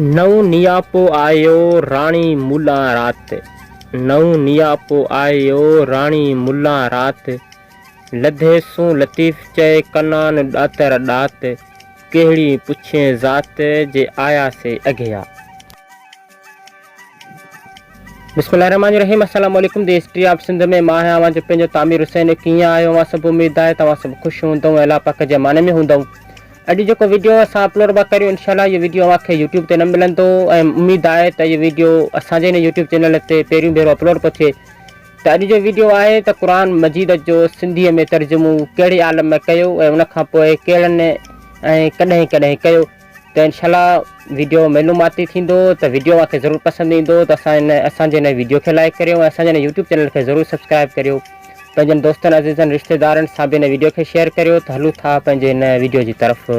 نئون نياپو آيو راڻي ملان رات. نئون نياپو آيو راڻي ملان رات. لڌيسون لطيف چئي ڪنان ڏاتر ڏات. ڪهڙي پڇين ذات جي آيا سي اگهيا. بسم الله الرحمٰن الرحيم السلام عليڪم the history of Sindh ۾ مان آهيان اوهان جو پنهنجو تعمير حسين ڪيئن آهيو اوهان سڀ اميد آهي ته اوهان سڀ خوش هوندؤ ۽ الله پاڪ جي امان ۾ هوندؤ اڄ جيڪو ويڊيو اسان اپلوڊ پيا ڪريون انشاء الله اهو ويڊيو اوهان کي يوٽيوب تي نه ملندو ۽ اميد آهي ته اهو ويڊيو اسان جي هن يوٽيوب چينل تي پهريون ڀيرو اپلوڊ پيو ٿئي ته اڄ جو ويڊيو آهي ته قرآن مجيد جو سنڌي ۾ ترجمو ڪهڙي عالم ڪيو ۽ ان کان پوء ڪهڙن ۽ ڪڏهن ڪڏهن ڪيو ته انشاء الله ويڊيو معلوماتي ٿيندو ته ويڊيو اوهان کي ضرور پسند ايندو ته اسان ان اسان جي هن ويڊيو کي لائڪ ڪريو ۽ اسان جي هن يوٽيوب چينل کي ضرور سبسڪرائب ڪريو پنهنجن دوستن عزيزن رشتيدارن سان به هن ويڊيو کي شيئر ڪريو ته هلون ٿا پنهنجي هن ويڊيو جي طرف.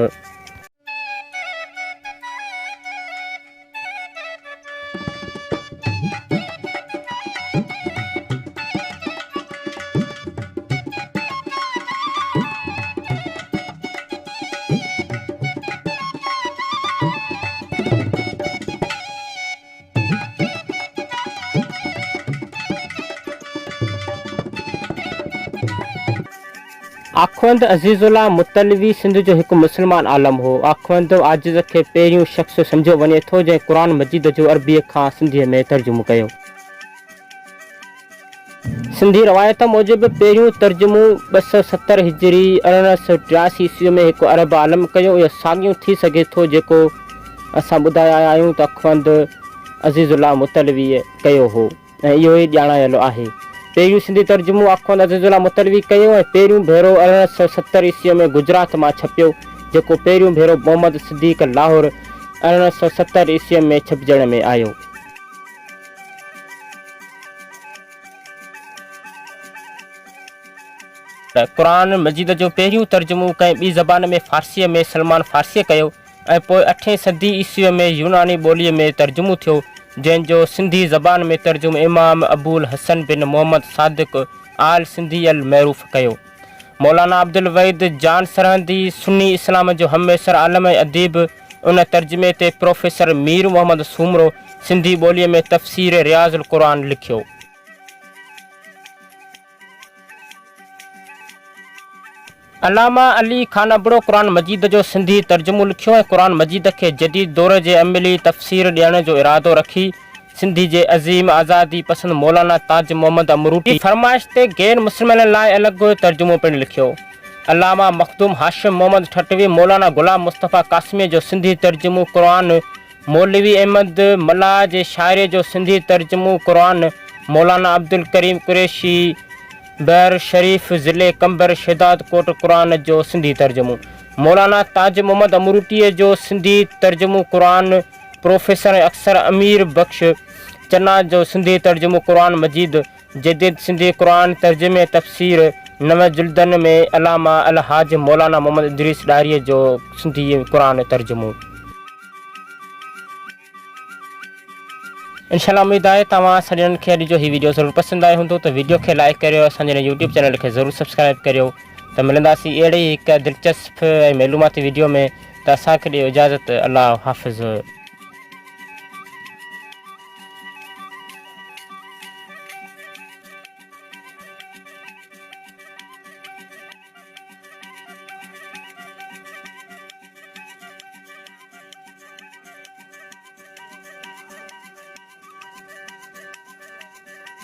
آخوند عزيز الله متعلوي سنڌ جو هڪ مسلمان عالم هو. آخوند عاجز کي پهريون شخص سمجهيو وڃي ٿو جنهن قرآن مجيد جو عربيء کان سنڌيء ۾ ترجمو ڪيو. سنڌي روايت موجب پهريون ترجمو 270 هجري، 1883 عيسويء ۾ هڪ عرب عالم ڪيو. اهو ساڳيون ٿي سگهي ٿو جيڪو اسان ٻڌائي آيا آهيون ته اخوند عزيز الله متعلويء ڪيو هو ۽ اهو ئي ڄاڻايل آهي. پهريون سنڌي ترجمو اخوند عزيز الله متعلوي ڪيو ۽ پهريون ڀيرو 1870 عيسويء ۾ گجرات مان ڇپيو، جيڪو پهريون ڀيرو محمد صديق لاهور 1870 عيسويء ۾ ڇپجڻ ۾ آيو. قرآن مجيد جو پهريون ترجمو ڪنهن ٻي زبان ۾ فارسيء ۾ سلمان فارسيء ڪيو ۽ پوء اٺين صدي عيسويء ۾ يوناني ٻوليء ۾ ترجمو ٿيو، جنهن جو سنڌي زبان ۾ ترجمو امام ابو الحسن بن محمد صادق آل سنڌي المعروف ڪيو. مولانا عبدالوحيد جان سرهندي سني اسلام جو همعصر عالم ۽ اديب، ان ترجمي تي پروفيسر مير محمد سومرو سنڌي ٻوليء ۾ تفسير رياض القرآن لکيو. علامه علي خان ابڙو قرآن مجيد جو سنڌي ترجمو لکيو ۽ قرآن مجيد کي جديد دور جي عملي تفسير ڏيڻ جو ارادو رکي سنڌي جي عظيم آزادي پسند مولانا تاج محمد امروٽي جي فرمائش تي غير مسلمانن لاء الڳ ترجمو پڻ لکيو. علامه مخدوم هاشم محمد ٺٽوي مولانا غلام مصطفيٰ قاسميء جو سنڌي ترجمو قرآن، مولوي احمد ملاح جي شاعريء جو سنڌي ترجمو قرآن، مولانا عبدالڪريم قريشي بحر شريف ضلعي قمبر شهدادڪوٽ قرآن جو سنڌي ترجمو، مولانا تاج محمد امروٽيء جو سنڌي ترجمو قرآن، پروفيسر ۽ اڪثر امير بخش چنا جو سنڌي ترجمو قرآن مجيد، جديد سنڌي قرآن ترجمي ۽ تفسير، نون جلدن ۾ علامه الحاج مولانا محمد ادريس ڏاهريء جو سنڌي قرآن ترجمو. انشاء الله اميد آهي توهان سڄڻن کي اڄ جو هي ويڊيو ضرور پسند آيو هوندو ته ويڊيو کي لائيڪ ڪريو اسان جي هن يوٽيوب چينل کي ضرور سبسڪرائيب ڪريو ته ملنداسين اهڙي ئي هڪ دلچسپ ۽ معلوماتي ويڊيو ۾ ته اسان کي ڏيو اجازت الله حافظ.